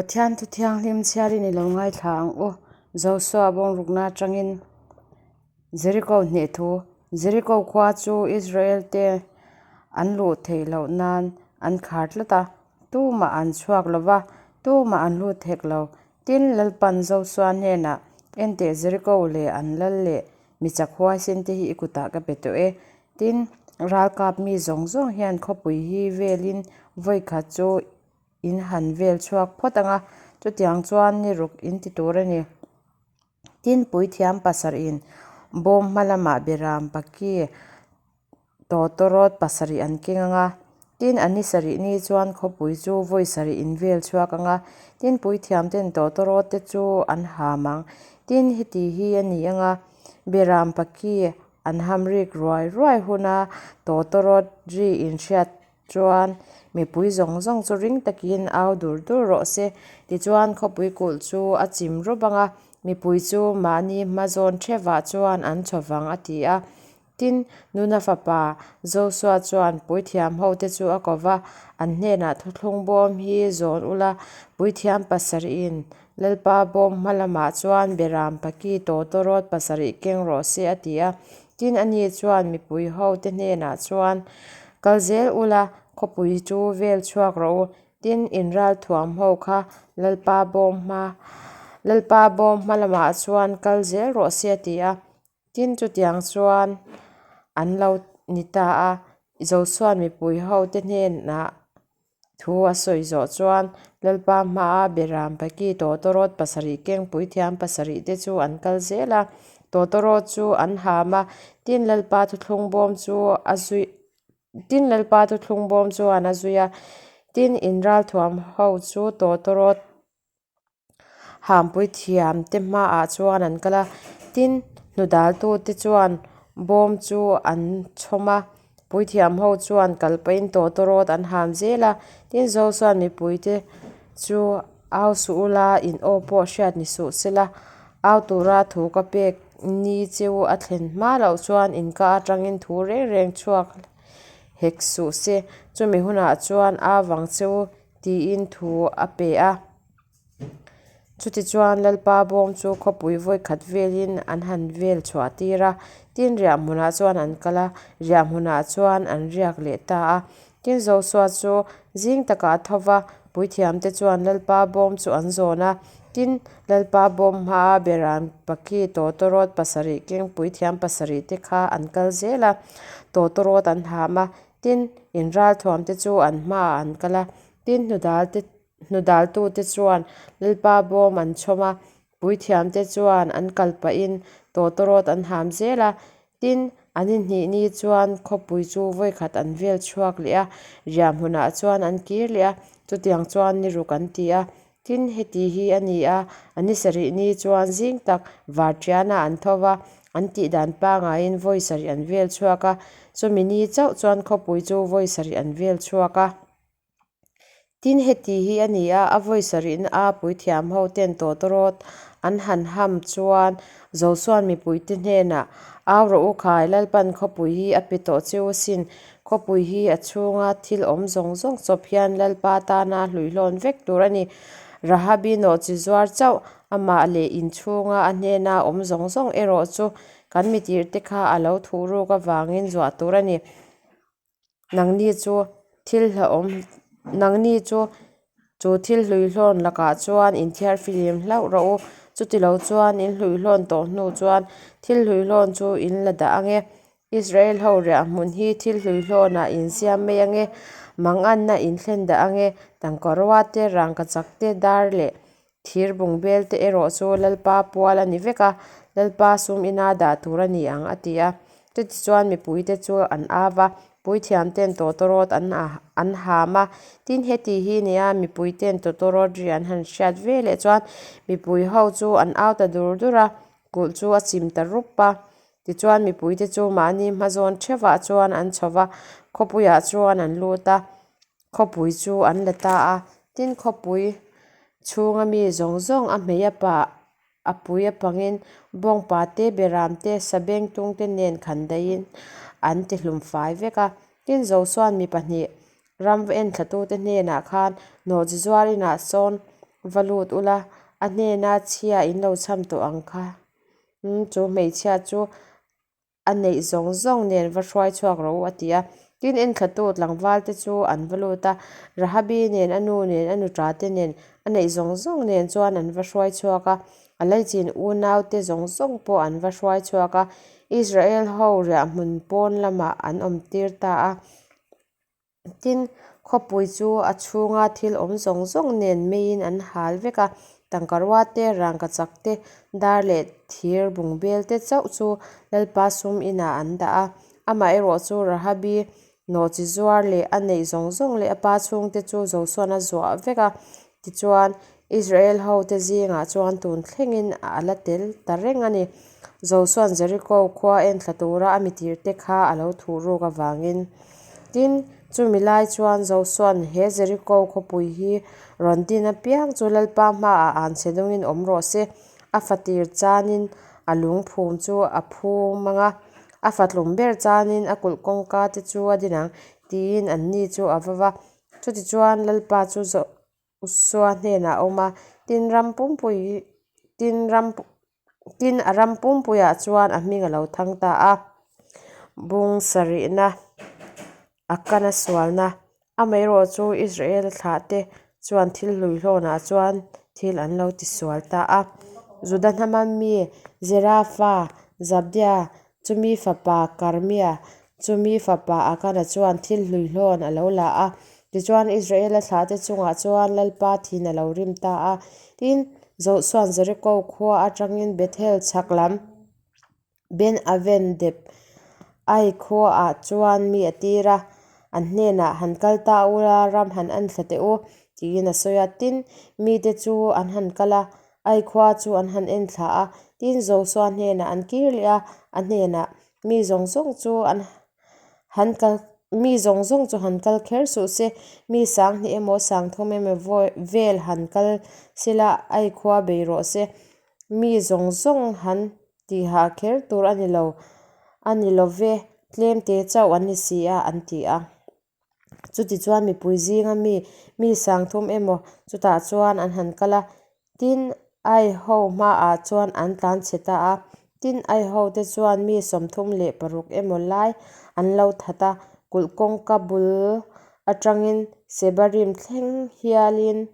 Pathian thu thianghlim chhiarin i lo ngaithla ang u. Josua bawngrukna atangin Jeriko hneh thu. Jeriko khua chu Israel te an luh theih loh nan an khar tlat a, tumah an chhuak lo va, tumah an lut hek lo. Tin, Lalpan Josua hnenah, Enteh Jeriko leh an lal leh mi chak huaisen te hi i kutah ka pe tawh e. Tin, ralkap mi zawng zawng hian khawpui hi velin vawi khat chu in han vel chhuak phawt ang a, chutiang chuan ni ruk in ti tur a ni. Tin, puithiam pasarih in bawm hma lamah beram paki tawtawrawt pasarih an keng ang a, tin a ni sarih ni chuan khawpui chu vawi sarih in vel chhuak ang a, tin puithiam ten tawtawrawt te chu an ham ang. Tin, heti hi a ni ang a, beram paki an ham rik ruai ruai huna tawtawrawt ri inhriat Chuan mipui zawng zawng chu ring takin au dur dur rawh se. Tichuan khawpui kulh chu a chim rawp ang a, mipui chu mahni hma zawn thevah chuan an chho vang a ti a. Tin, Nuna fapa Josua chuan puithiam hote chu a ko va, an hnenah thuthlung bawm hi zawn ula, puithiam pasarihin Lalpa bawm hma lamah chuan beram paki tawtawrawt pasarih keng rawh se a ti a. Tin, ani chuan mipui hote hnenah chuan, Kal zel ula, khawpui chu vel chhuak rawh u. Tin, in ralthuam ho kha Lalpa bawm hma Lalpa bawm hma lamah chuan kal zel rawh se a ti a. Tin, chutiang chuan an lo ni ta a, Josua'n mipui hote hnenah Thu a sawi zawh chuan Lalpa hmaa Beram Paki tawtawrawt pasarih keng puithiam pasarih te chu an kal zel a, tawtawrawt chu an ham a, tin Lalpa thuthlung bawm chu a zui tin Lalpa thuthlung bawm chuan a zui a, tin in ralthuam ho chu tawtawrawt Hampui thiamte hmaah chuan an kal a, tin hnudaltute chuan bawm chu an chhawm a, puithiam ho chuan kal pahin tawtawrawt an ham zel a, tin Josua'n mipuite chu au suh ula in aw pawh hriat ni suh sela, au tura thu ka pek ni cheu a thlen hma loh chuan in ka atangin thu reng reng chhuak hek suh se, chumi hunah chuan au vang cheu tiin thu a pe a. Chutichuan Lalpa bawm chu khawpui vawi khat velin an han vel chhuah tir a, tin riah hmunah chuan an kal a, riah hmunah chuan an riak leh ta a. Tin Josua chu zing takah a tho va, puithiamte chuan Lalpa bawm chu an zawn a, tin Lalpa bawm hmaa beran paki tawtawrawt pasarih keng puithiam pasarih te kha an kal zel a, tawtawrawt an ham a, tin inralthuamte chu an hmaah an kal a, tin hnudalte Hnudaltute chuan Lalpa bawm an chhawm a, puithiamte chuan an kal pahin tawtawrawt an ham zel a. Tin, an inhnih ni chuan khawpui chu vawikhat an vel chhuak leh a, riah hmunah chuan an kir leh a, chutiang chuan ni ruk an ti a. Tin, heti hi a ni a, a ni sarih ni chuan zing tak varṭiana an tho va, an tih dan pangaiin vawi sarih an vel chhuak a, chumi ni chauh chuan khawpui chu vawi sarih an vel chhuak a. Tin, heti hi a ni a, a vawi sarihna a puithiam ho ten tawtawrawt an han ham chuan Josua'n mipuite hnenah, Au rawh u khai, Lalpan khawpui hi a pe tawh che u sin, khawpui hi a chhunga thil awm zawng zawng chawp hian Lalpa tana hluihlawn vek tur a ni. Rahabi nawhchi zuar chauh, amah leh inchhunga a hnena awm zawng zawng erawh chu kan mitirte kha a lo thuhruk avangin zuah tur a ni. Nangni chu thil hlauhawm nangni chu chu thil hluihlawn lakah chuan inthiar filim hlauh rawh u. Chutilo chuan in hluihlawn tawh hnu chuan thil hluihlawn chu in la dah ang e. Israel ho riah hmun hi thil hluihlawnah in siam mai ang e. Manganna in thlen dah ang e. Tangka rua te, rangkachak te, dar leh Thir bungbel te erawh chu Lalpa pual a ni vek a, Lalpa sum ina dah tur a ni ang, a ti a. Chutichuan mipuite chu an av a, puithiamten tawtawrawt an an ham a. Tin, heti hi nia mipuiten tawtawrawt ri an han hriat ve leh chuan mipui ho chu an au ta dur dur a, kulh chu a chim ta rup a. Tichuan mipuite chu mahni hmazawn theuhah chuan an chho va, khawpuiah chuan an lut a. Khawpui chu an la ta a, tin khawpui chhunga mi zawng zawng a hmei a pa a pui a pangin bawngpa te beram te sabeng tung te nen khan daihin an ti hlum fai vek a. Tin Josua'n mi pahnih ram va en thlatute hnenah khan nawhchi zuar inah sawn. va lut ula, a hnena chhia in lo chham tawh ang kha chu hmeichhia chu a neih zawng zawng nen va hruai chhuak rawh u, a ti a. Tin, enthlatu tlangvalte chu an va lut a, Rahabi nen, a nu nen, a nuṭate nen, a neih zawng zawng nen chuan an va hruai chhuak a. A laichin unaute zawng zawng pawh an va hruai chhuak a, Israel ho riahhmun pawn lamah an awmtir ta a. Tin, khawpui chu a chhunga thil awm zawng zawng nen meiin an hal vek a, tangkarua te, rangkachak te, dar leh thir bungbel te chauh chu Lalpa sum inah an dah a. Amaherawhchu Rahabi nawhchi zuar leh a neih zawng zawng leh a pa chhungte chu Josua'n a zuah vek a, tichuan Israel hote zingah chuan tun thlengin a la tel ta reng a ni. Josua'n Jeriko khua enthla tura a mitirte kha a lo thuhruk avangin. Tin, chumi lai chuan Josua'n he Jeriko khawpui hi rawn din apiang chu Lalpa hmaah anchhe dawngin awm rawh se, a fatir chanin a lungphum chu a phum ang a, a fatlum ber chanin a kulh kawngka te chu a din ang, tiin anni chu a va va. Chutichuan Lalpa chu Josua hnenah a awm a, tin ram pumpui tin ram tin a ram pumpuiah chuan a hming a lo thang ta a. Bung sarihna a kana sualna amaherawh chu Israel thlahte chuan thil hluihlawnah chuan thil an lo tisual ta a. Juda hnama mi Zera fa Zabdia Chumi fapa Karmia, chumi fapa Akana chuan thil hluihlawn a lo la a. Tichuan, Israela thlahte chungah chuan Lalpa thin a lo rim ta a. Tin, Josua'n Jeriko khua atangin Bethel chhak lam Ben-Aven dep Ai khuaah chuan mi a tir a, an hnenah, Han kal ta ula, ram han en thla teh u, tiin a sawi a. Tin, mite chu an han kal a, Ai khua chu an han en thla a, tin Josua hnenah an kir leh a, a hnenah, Mi zawng zawng chu an han kal mi zawng zawng chu han kal kher suh se, mi sanghnih emaw sangthum emaw vel han kal sela ai khua bei rawh se, mi zawng zawng han tihah kher tur a ni lo, a ni lo ve, tlemte chauh an ni si a, an ti a. Chutichuan mipui zinga mi, mi sangthum emaw chutah chuan an han kal a, tin Ai ho hmaah chuan an tlan chhe ta a. Tin Ai ho te chuan mi 36 emaw lai an lo that a, kulh kawngka bul atangin Sebarim thleng hialin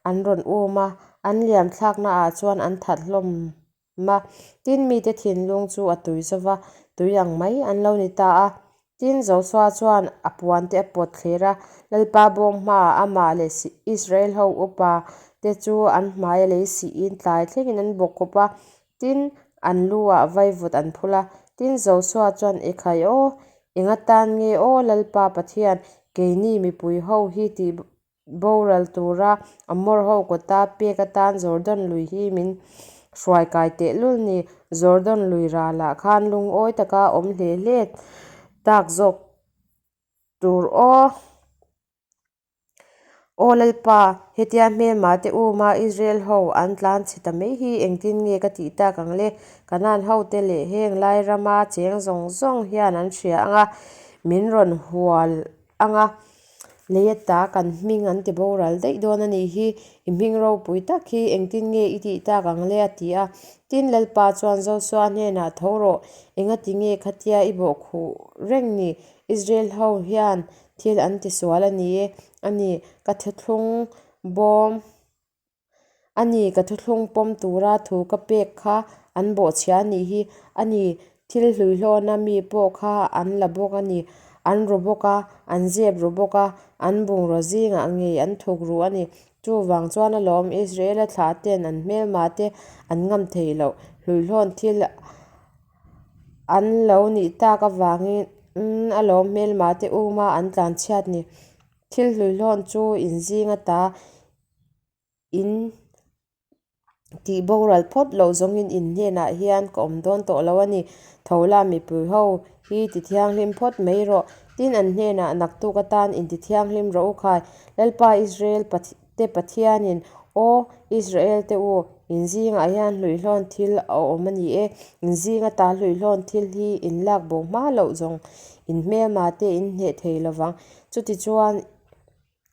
an rawn um a, an liam thlaknaah chuan an that hlawm Ma, tin mite thinlung chu a tui zo va, tui ang mai an lo ni ta a. Tin, Josua chuan a puante a pawt thler a, Lalpa bawng hmaah amah leh Israel ho upa te chu an hmai a lei sihin tlai thlengin an bawk kawp a, tin, an lu ah vaivut an phul a. Tin, Josua chuan, Ekhai aw, enga tan nge aw Lalpa Pathian, keini mipui ho hi tih Boral tura Amor ho kawta pek atan Jordan lui hi min hruai kai tehlul ni. Jordan lui ralah khan lungawi taka awm hle hle tak zawk tur aw. Aw Lalpa, hetia hmelma te uma Israel ho an tlan chhe ta mai hi engtin nge ka tih tak ang le? Kanaan hote leh heng lai rama cheng zawng zawng hian an hria ang a, min rawn hual ang a, lei ata kan hming an ti boral daih dawn a nih hi, i hming ropui tak hi engtin nge i tih tak ang le a ti a. Tin, Lalpa chuan Josua hnenah tho rawh, engati nge khatia i bawhkhuh reng ni? Israel ho hian thil an ti sual a ni e, a ni, ka thuthlung bawm. A ni, ka thuthlung pawm tura thu ka pek kha an bawhchhia a nih hi. A ni, thil hluihlawna mi pawh kha an la bawk a ni. An ru bawk a, an zep ru bawk a, an bungraw zingah ngei an thuk ru a ni. Chuvang chuan alawm Israela thlah ten an hmelma te an ngam theih loh. Hluihlawn thil an lo nih tak avangin alawm hmelma te uma an tlanchhiat ni. Thil hluihlawn chu inzing ata In tih boral phawt loh zawngin in hnenah hian ka awm dawn tawh lo a ni. Tho la mipui ho hi ti thianghlim phawt mai rawh. Tin, an hnenah naktuk atan in ti thianghlim rawh u khai. Lalpa Israel te Pathianin, Aw Israel te u, in zingah hian hluihlawn thil a awm a ni e. In zinga ta hluihlawn thil hi in lak bo hma loh zawng in hmelma te in hneh thei lovang. Chutichuan.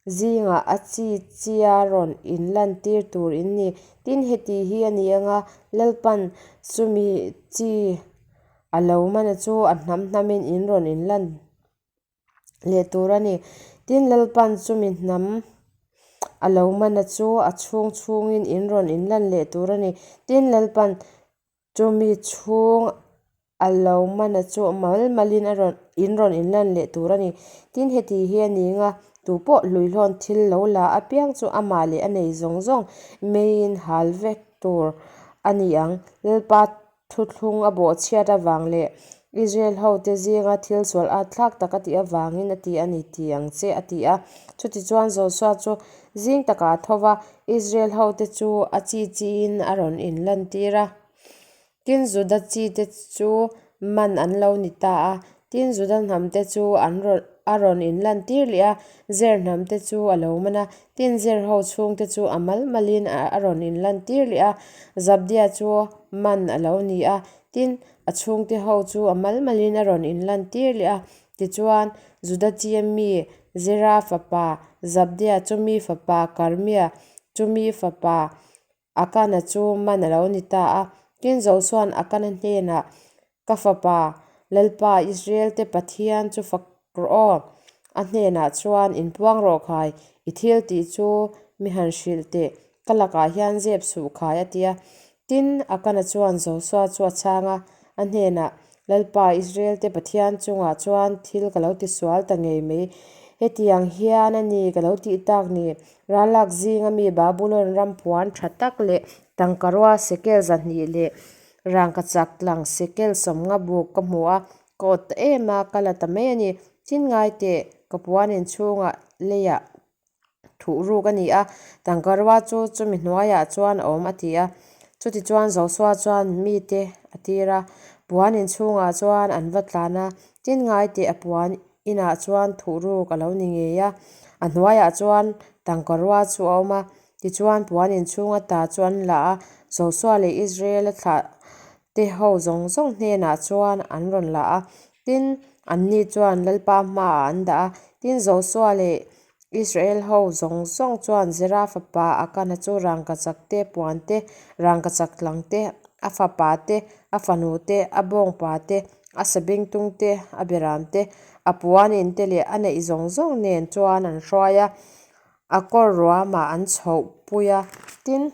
Zingah a chi chia rawn inlantir tur in ni. Tin, heti hi a ni ang a, Lalpan chumi chi a lo mana chu a hnam hnamin in rawn inlan leh tur a ni. Tin, Lalpan chumi hnam a lo mana chu a chhung chhungin in rawn inlan leh tur a ni. Tin, Lalpan Chumi chhung a lo mana chu mal malin a rawn in rawn inlan leh tur a ni. Tin, heti hi a ni nga, tupawh hluihlawn thil lo la apiang chu amah leh a nei zawng zawng meiin hal vek tur a ni ang. Lalpa thuthlung a bawhchhiat avang leh Israel hote zinga thil sual at thlak tak a tih avangin a ti a ni ti ang che, a ti a. Chutichuan Joshua chu zing takah a tho va, Israel hote chu a chi chiin a rawn inlantir a. Tin, Juda chite chu man an lo ni ta a. Tin, Juda hnamte chu an rawn a rawn inlantir leh a, Zer hnamte chu a lo man a. Tin, Zer ho chhungte chu a mal malin a rawn inlantir leh a, Zabdia chu man a lo ni a. Tin, a chhungte ho chu a mal malin a rawn inlantir leh a. Tichuan, Juda chia mi Zera fapa Zabdia chu mi fapa Karmia chu mi fapa Akana chu man a lo ni ta a. Tin, Josua'n Akana hnenah, Ka fapa, Lalpa, Israel-te Pathian chu fak rawh aw. A hnenah chuan, Inpuang rawh khai, i thil tih chu mi han hrilh teh, ka lakah hian zep suh khai, a ti a. Tin, Akana chuan Josua chu a chhang a, a hnenah, Lalpa, Israel-te Pathian chungah chuan thil ka lo tisual ta ngei mai. Hetiang hian a ni ka lo tih tak ni, ralak zinga mi Babulon ram puan tha tak leh tangkarua sekel 200 leh rangkachak tlang sekel 50 buk ka hmu a, ka awt ta em a, ka la ta mai a ni. Tin ngai teh, ka puan inchhungah leiah thuh ruk a ni a, tangkarua chu chumi hnuaiah chuan a awm a ti a. Chutichuan Joshua chuan mite a tir a, puan inchhungah chuan an va tlan a, tin ngai teh a puan inah chuan thuh ruk a lo ni ngei a, a hnuaiah chuan tangkarua chu a awm a. Tichuan puan inchhung ata chu an la a, Joshua leh Israel-a thlah te ho zawng zawng hnenah chuan an rawn la a, tin, anni chuan Lalpa hmaah an dah a. Tin, Joshua leh Israel ho zawng zawng chuan Zera fapa Akana chu rangkachak te, puan te, rangkachak tlang te, a fapa te, a fanu te, a bawngpa te, a sabengtung te, a beram te, a puan in te leh a neih zawng zawng nen chuan an hruai a, a kawr ruamah an chhoh pui a. Tin,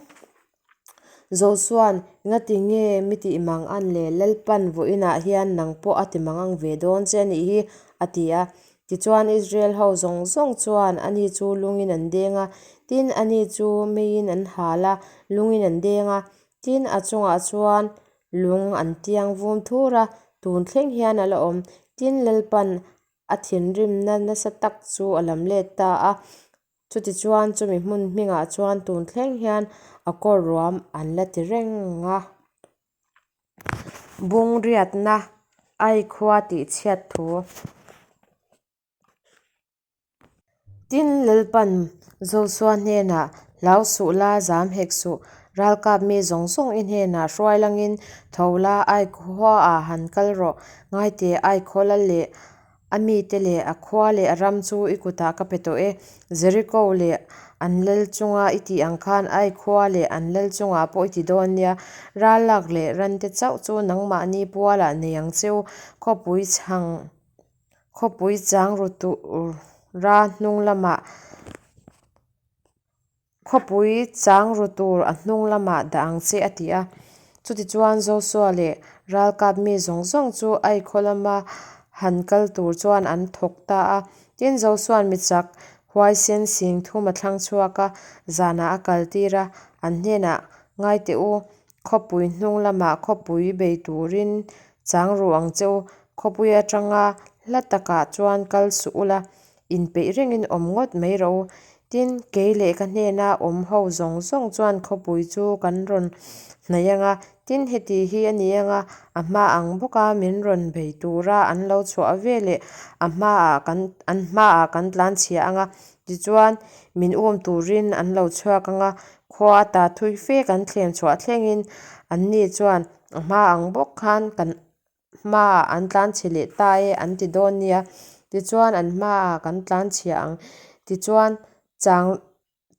Josua'n, Ngati nge mi tih mang an le? Lalpan vawiinah hian nang pawh a ti mang ang ve dawn che a nih hi, a ti a. Tichuan Israel ho zawng zawng chuan ani chu lungin an deng a, tin, ani chu meiin an hal a, lungin an deng a, tin, a chungah chuan lung an tiang vum thur a, tun thleng hian a la awm. Tin, Lalpan a thinrimna nasa tak chu a lam let ta a. Chutichuan chumi hmun hmingah chuan tun thleng hian a kawr ruam an la ti reng a. Bung riatna ai khua tih chhiat thu. Tin, Lalpan Joshua hnenah, Hlau suh la, zam hek suh. Ralkap mi zawng zawng i hnenah hruai langin tho la, ai khuaah han kal rawh. Ngaite, ai khaw lal leh A mite leh a khua leh a ram chu i kutah ka pe tawh e. Jeriko leh an lal chunga i tih ang khan Ai khua leh an lal chungah pawh i ti dawn nia. Ral lak leh rante chauh chu nangmahni pualah nei ang che u. Khawpui chhang khawpui chang ru tura hnung lamah Khawpui chang ru tur a hnung lamah dah ang che a ti a. Chutichuan Joshua leh ralkap mi zawng zawng chu Ai khaw lama han kal tur chuan an thawk ta a. Tin, Joshua'n mi chak huaisen sing thum a thlang chhuak a, zanah a kal tir a, an hnenah, Ngai teh u, khawpui hnung lamah khawpui bei turin chang ru ang che u, khawpui atanga hla takah chuan kal suh ula, Inpeih rengin awm ngawt mai rawh u. Tin, kei leh ka hnena awm ho zawng zawng chuan khawpui chu kan rawn hnaih ang a. Tin, heti hi a ni ang a, a hma ang bawka min rawn bei tura an lo chhuah ve leh a hmaah kan an hmaah kan tlanchhia ang a. Tichuan, min um turin an lo chhuak ang a, khua ata thui fe kan thlem chhuah thlengin anni chuan a hma ang bawk khan kan hmaah an tlanchhe leh ta e an ti dawn nia. Tichuan an hmaah kan tlanchhia ang. Tichuan. Chang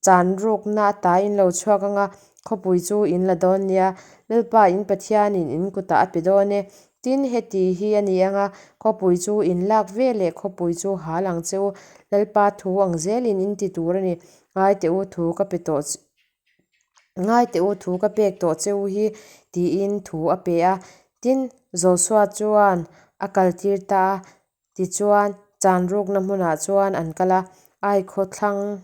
chan rukna ata in lo chhuak anga, khawpui chu in la dawn nia. Lalpa in Pathianin in kutah a pe dawn e. Tin, heti hi a ni anga, khawpui chu in lak ve leh khawpui chu hal ang che u. Lalpa thu ang zelin in ti tur a ni. Ngai teh u, thu ka pe tawh Ngai teh u, thu ka pek tawh che u hi, tiin thu a pe a. Tin, Josua chuan a kaltir ta a. Tichuan, chan rukna hmunah chuan an kal a, Ai khaw thlang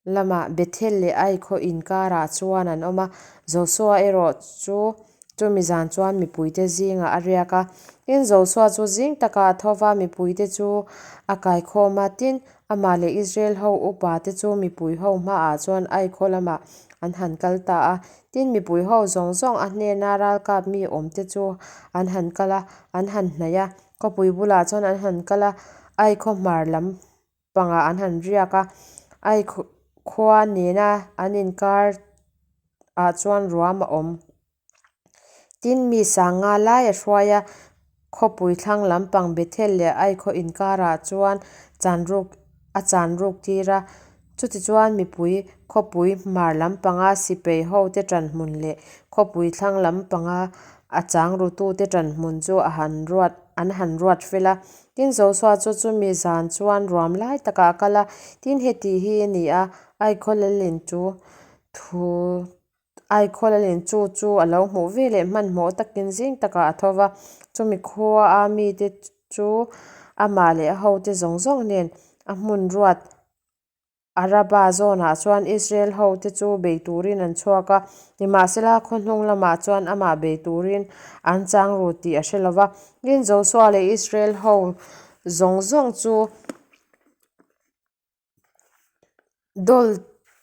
lamah Bethel leh Ai khaw inkarah chuan an awm a. Josua erawh chu chumi zan chuan mipuite zingah a riak a. Tin, Josua chu zing takah a tho va, mipuite chu a kaikhawm a. Tin, amah leh Israel ho upate chu mipui ho hmaah chuan Ai khaw lamah an han kal ta a. Tin, mipui ho zawng zawng a hnena ralkap mi awmte chu an han kal a, an han hnaih a. Khawpui bulah chuan an han kal a, Ai khaw hmar lam pangah an han riak a, Ai khua nena an inkar ah chuan ruam a awm. Tin, mi sanga lai a hruai a, khawpui thlang lampang Bethel leh Ai khaw inkarah chuan chan ruk a chan ruk tir a. Chutichuan mipui khawpui hmar lampanga sipai hote ṭanhmun leh khawpui thlang lampanga a chang rutute ṭanhmun chu a han ruat an han ruat fel a. Tin, Josua chu chumi zan chuan ruam lai takah a kal a, tin heti hi a ni a, Ai khaw lalin chu thu Ai khaw lalin chu chu a lo hmuh ve leh hmanhmawh takin zing takah a tho va, chumi khua a mite chu amah leh a hote zawng zawng nen a hmun ruat Araba zawnah chuan Israel hote chu bei turin an chhuak a, nimahsela khaw hnung lamah chuan amah bei turin an chang ru tih a hre lo va. Tin, Josua leh Israel ho zawng zawng chu dawl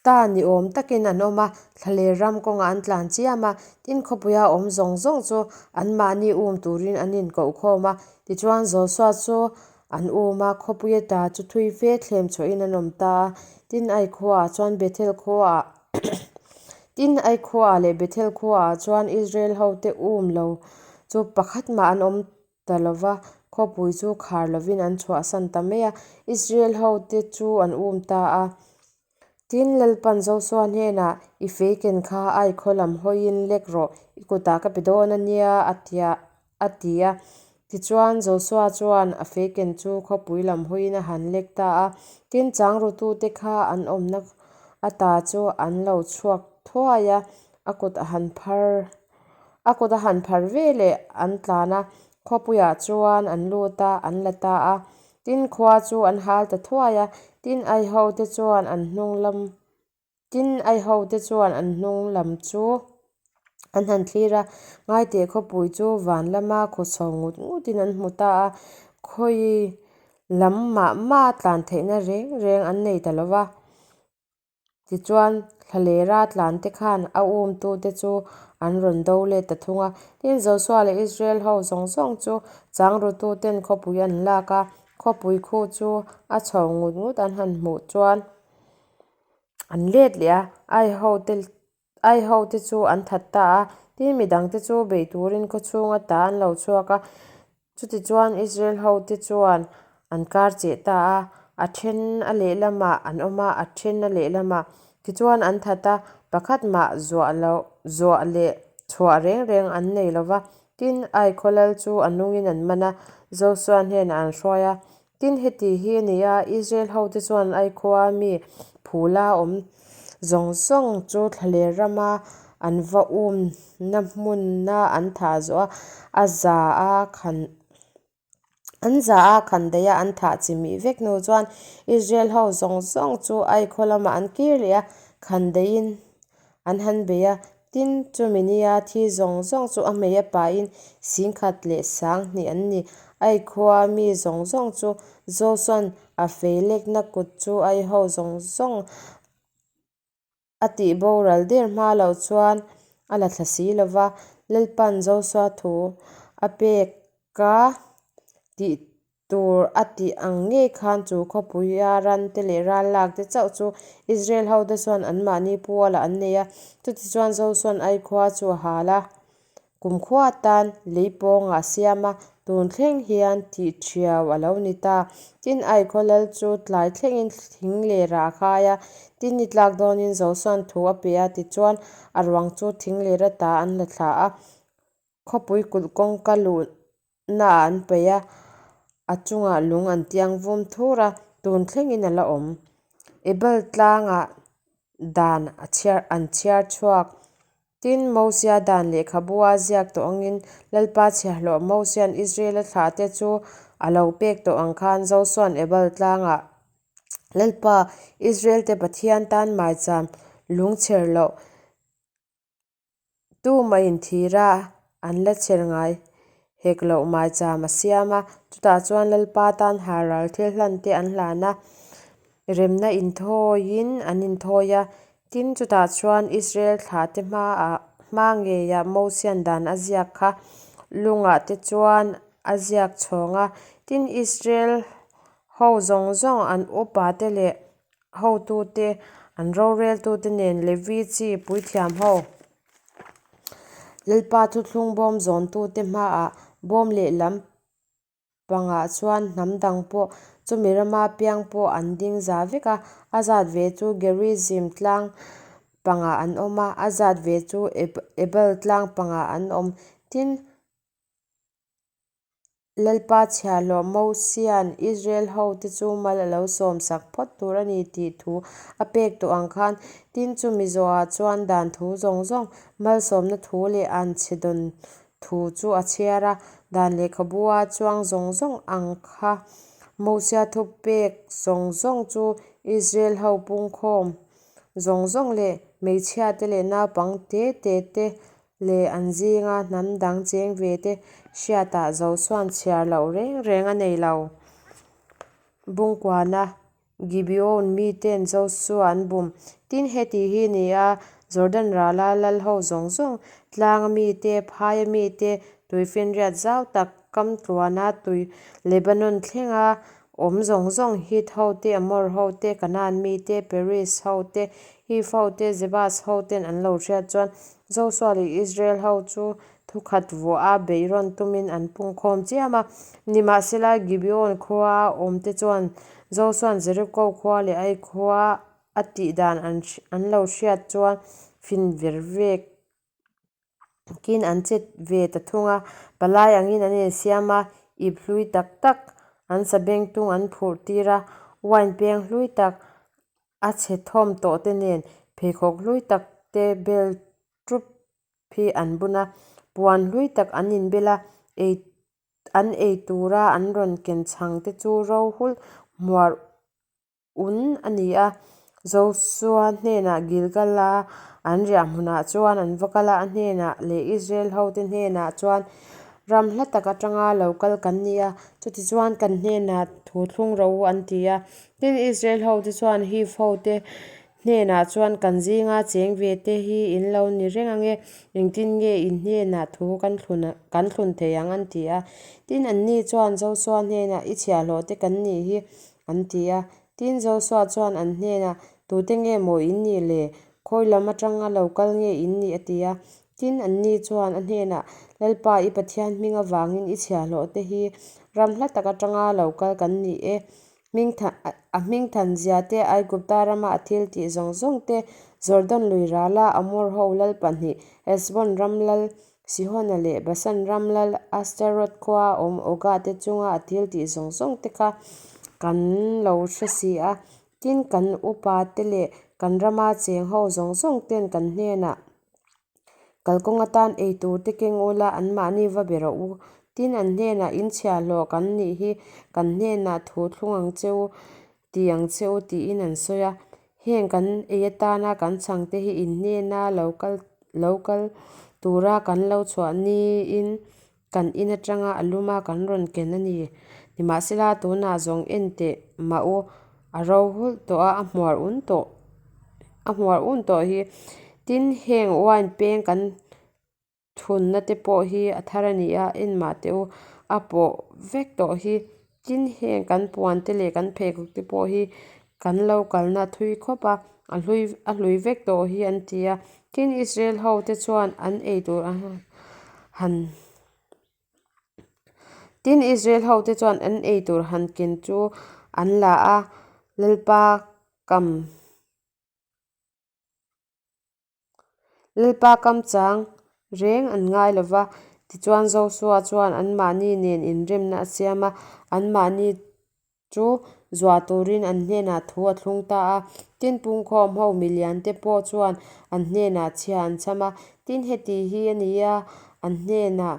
ta ni awm takin an awm a, thlaler ram kawngah an tlan chiam a, tin khawpuia awm zawng zawng chu anmahni um turin an inkohkhawm a. Tichuan Josua chu an um a, khawpuia ta chu thui fe thlem chhuahin an awm ta a, tin Ai khuaah chuan Bethel khuaah tin Ai khuaah leh Bethel khuaah chuan Israel hote um lo chu pakhat mah an awm ta lo va, khawpui chu khar lovin an chhuahsan ta mai a, Israel hote chu an um ta a. Tin, Lalpan Josua hnenah, I fei ken kha ai khaw lam hawiin lek rawh, i kutah ka pe dawn a nia, a tia a ti a. Tichuan, Josua chuan a fei ken chu khawpui lam hawiin a han lek ta a. Tin, changrutute kha an awmna ata chu an lo chhuak thuai a, a kut a han phar A kut a han phar ve leh an tlan a, khawpuiah chuan an lut a, an la ta a. Tin khua chu an hal ta thuai a, tin ai ho te chuan an hnung lam tin ai ho te chuan an hnung lam chu an han thlir a, ngaiteh khawpui chu van lama khaw chho ngut ngutin an hmu ta a, khawi lam mah mah tlan theihna reng reng an nei ta lo va. Tichuan, thlalera tlante khan a umtute chu an rawn do let ta thung a. Tin, Josua leh Israel ho zawng zawng chu changrututen khawpui an lak a, khawpui khu chu a chho ngut ngut an han hmuh chuan an let leh a, ai hote Ai hote chu an that ta a, tin midangte chu bei turin khaw chhunga ta an lo chhuak a. Chutichuan Israel hote chuan an kar cheh ta a, a then a lehlamah an awm a, a then a lehlamah. Tichuan an that a, pakhat mah zuah loh zuah leh chhuah reng reng an nei lo va. Tin, Ai khaw lal chu a nungin an man a, Josua hnenah an hruai a. Tin, heti hi a ni a, Israel hote chuan Ai khua mi phula awm zawng zawng chu thlaler rama an va umna hmuna an thah zawh a, a za a khan an za a khan daih a, an thah chimih vek hnu chuan Israel ho zawng zawng chu Ai khaw lamah an kir leh a, khan daihin an han bei a. Tin, chumi nia thi zawng zawng chu a hmei a pahin singkhat leh sanghnih an ni. Ai khua mi zawng zawng chu Josua'n a fei lekna kut chu ai ho zawng zawng a tih boral der hma loh chuan a la thla si lo va. Lalpa'n Josua thu a pek a tih Tur a tih ang ngei khan chu khawpuia rante leh ral lak te chauh chu Israel hote chuan anmahni pualah an nei a. Chutichuan Josua'n Ai khua chu a hal a, kumkhua atan lei pawngah a siam a. Tun thleng hian tih ṭhiau a lo ni ta. Tin, Ai khaw lal chu tlai thlengin thing lerah a khai a. Tin, ni tlak dawnin Josua'n thu a pe a, tichuan a ruang chu thing ler ata an la thla a, khawpui kulh kawngka luhnaah an paih a, a chungah lung an tiang vum thur a, tun thlengin a la awm. Ebal tlangah dan an chhiar chhuak. Tin, Mosia dan lehkhabua ziak tawh angin Lalpa chhiahhlawh Mosia'n Israela thlahte chu a lo pek tawh ang khan Josua'n Ebal tlangah Lalpa, Israelte Pathian tan maicham lung chher loh tumahin thira an la chher ngai hek loh maicham a siam a. Chutah chuan Lalpa tan haral thil hlan te an hlan a, remna inthawiin an inthawi a. Tin, chutah chuan Israel thlahte hmaah hma ngeiah Mosian dan a ziak kha lungah te chuan a ziak chhawng a. Tin, Israel ho zawng zawng an upate leh hotute, an roreltute nen Levi chi puithiam ho Lalpa thuthlung bawm zawntute hmaah bawm lehlam pangah chuan hnam dang pawh chumi rama piang pawh an ding za vek a, a zat ve chu Gerizim tlang pangah an awm a, a zat ve chu Ebal tlang pangah an awm. Tin, Lalpa chhiahhlawh Mosia'n Israel hote chu mal a lo sawmsak phawt tur a ni tih thu a pek tawh ang khan, tin chumi zawhah chuan dan thu zawng zawng, malsawmna thu leh anchhe dawn thu chu a chhiar a, dan lehkhabua chuang zawng zawng ang kha Mosia thupek zawng zawng chu Israel ho pungkhawm zawng zawng leh hmeichhiate leh naupang te te te leh an zinga hnam dang cheng ve te hriatah Josua'n chhiar loh reng reng a nei lo. Bungkuana Gibeon miten Josua an bum. Tin, heti hi ni a, Jordan rala lal ho zawng zawng, tlanga mite, phaia mite, tuifinriat zau tak kam tluana tui Lebanon thlenga awm zawng zawng, Hit hote, Amor hote, Kanaan mite, Periz hote, Hiv hote, Jebus hoten an lo hriat chuan Josua leh Israel ho chu Thukhat vuah a beih rawn tumin an pungkhawm chiam a. Nimahsela, Gibeon khua awmte chuan Josua'n Jeriko khua leh Ai khua a tih dan an lo hriat chuan fin ver vekin an che ve ta thung a. Palai angin an insiam a, ip hlui tak tak an sabengtung an phurh tir a, wine peng hlui tak a chhe thawm tawh te nen pheikhawk hlui tak te bel ṭup hi an bun a, puan hlui tak an inbel a, ei an ei tura an rawn ken chhang te chu ro hulh hmuar un a ni a. Josua hnenah Gilgal-a an riah hmunah chuan an va kal a, a hnenah leh Israel hote hnenah chuan ram hla tak atanga lo kal kan ni a, chutichuan kan hnenah thu thlung rawh u an ti a. Tin, Israel hote chuan Hiv hote Hnenah chuan kan zinga cheng ve te hi in lo ni reng ange, engtin nge in hnenah thu kan thlun kan thlun thei ang an ti a. Tin, anni chuan Josua hnenah i chhiahhlawh te kan nih hi an ti a. Tin, Josua chuan an hnenah, Tute nge maw in nih le? Khawi lam atanga lo kal nge in nih? a ti a. Tin, anni chuan a hnenah, Lalpa i Pathian hming avangin i chhiahhlawh te hi ram hla tak atanga lo kal kan ni e. A hmingthan zia te, Aigupta rama a thil tih zawng zawng te, Jordan lui rala Amor ho lal pahnih, Heshbon ram lal Sihona leh Basan ram lal Ashtaroth khua awm Oga te chunga a thil tih zawng zawng te kha kan lo hre si a. Tin, kan upa te leh kan rama cheng ho zawng zawng ten kan hnenah Kalkawng atan ei tur te keng ula anmahni va be rawh u. Tin, an hnenah in chhiahhlawh kan nih hi kan hnenah thu thlung ang che u, ti ang che u tiin an sawi a. Heng kan ei atana kan chhang te hi in hnena lo kal lo kal tura kan lo chhuah niin kan in atanga a luma kan rawn ken a ni. Nimahsela, tunah zawng en teh mah u, a ro hulh tawh a, a hmuar un tawh a hmuar un tawh hi. Tin, heng wine peng kan thunna te pawh hi a thar a ni a, en mah teh u, a pawh vek tawh hi. Tin, heng kan puan te leh kan pheikhawk te pawh hi kan lo kalna thui khawp a, a hlui a hlui vek tawh hi an ti a. Tin, Israel ho te chuan an ei tur a han. Tin, Israel hote chuan an ei tur han ken chu an la a, Lalpa kam Lalpa kam chang reng an ngai lo va. Tichuan, Josua chuan anmahni nen inremna a siam a, anmahni chu zuah turin an hnenah thu a thlung ta a. Tin, pungkhawm ho miliante pawh chuan an hnenah chhia an chham a. Tin, heti hi a ni a, an hnenah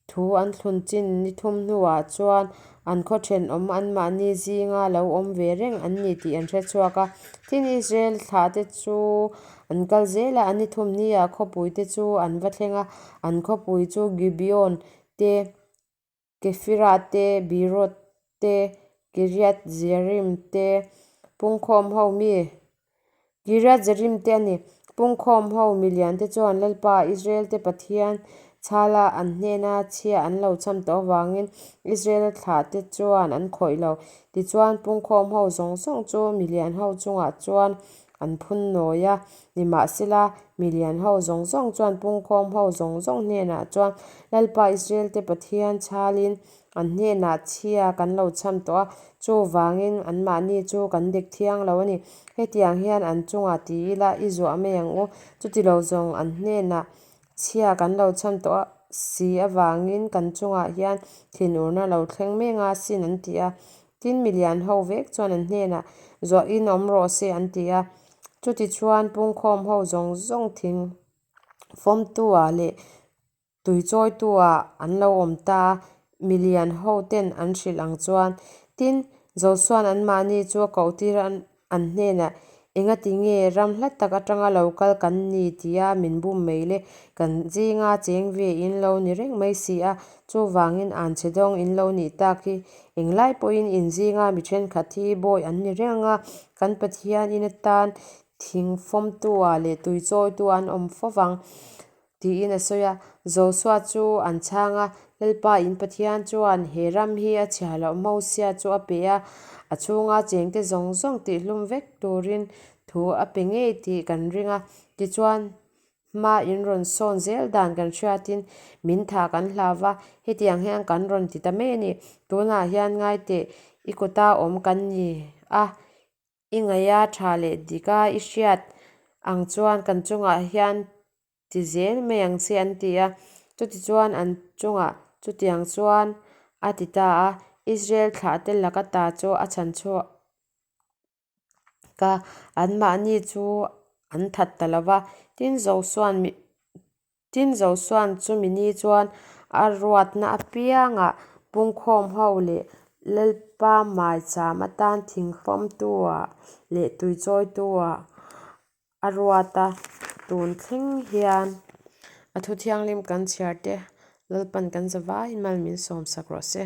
Thu an thlun chin ni thum hnuah chuan an khaw thenawm anmahni zinga lo awm ve reng an ni tih an hre chhuak a. Tin, Israel thlahte chu an kal zel a, an ni thum hniah khawpuite chu an va thleng a. An khawpui chu Gibeon te, Kefirah te, Beeroth te, Kiriath-Jearim te, pungkhawm ho mi Kiriath-Jearim te a ni. Pungkhawm ho miliante chuan Lalpa, Israel-te Pathian chhala an hnena chhia an lo chham tawh avangin Israel thlahte chuan an khawih lo. Tichuan, pungkhawm ho zawng zawng chu milian ho chungah chuan an phun nawi a. Nimahsela, milian ho zawng zawng chuan pungkhawm ho zawng zawng hnenah chuan Lalpa, Israel-te Pathian chhalin An hnenah chhia kan lo chham tawh a, chuvangin anmahni chu kan dek thiang lo a ni. Hetiang hian an chungah ti ila i zuah mai ang u. Chuti lo zawng an hnenah chhia kan lo chham tawh a si avangin kan chungah hian thinurna lo thleng mek a sin an ti a. Tin, milian ho vek chuan an hnenah zuahin awm rawh se an ti a. Chutichuan pungkhawm ho zawng zawng thing fawmtu-ah leh Tui chawitu ah an lo awm ta a, milian ho ten an hrilh ang chuan. Tin, Josua'n anmahni chu a koh tir a, an hnenah, Engati nge ram hla tak atanga lo kal kan ni tia min bum mai le? Kan zinga cheng ve in lo ni reng mai si a, chuvangin anchhe dawng in lo nih tak hi. Englai pawhin in zinga mi thenkhat hi bawi an ni reng a, kan Pathian in atan thing fawmtu ah leh tui chawitu ah an awm fo vang. Tiin a sawi a. Josua chu an chhang a, Lalpa in Pathian chuan he ram hi a chhia loh Mosia chu a pe a, a chhunga chengte zawng zawng tihlum vek turin thu a pe ngei tih kan ring a. Tichuan, hma in rawn sawn zel dan kan hriatin min thah kan hlau va, hetiang hian kan rawn ti ta mai a ni. Tunah hian ngai teh, i kuta awm kan ni a, I ngaia tha leh dik a, i hriat ang chuan kan chungah hian ti zel mai ang che an ti a. Chutichuan an chungah chutiang chuan a ti ta a, Israel thlahte laka ta chu a chhan chhuak a, anmahni chu an that ta lo va. Tin, Josua'n Tin, Josua'n chumi ni chuan a ruatna apiangah pungkhawm ho leh Lalpa maicham atan thingfawmtu-ah leh tuichawitu-ah a ruat a, tun thleng hian a thu thianghlim kan chhiar te Lalpa'n kan zavaiin mal min sawmsak rawh se.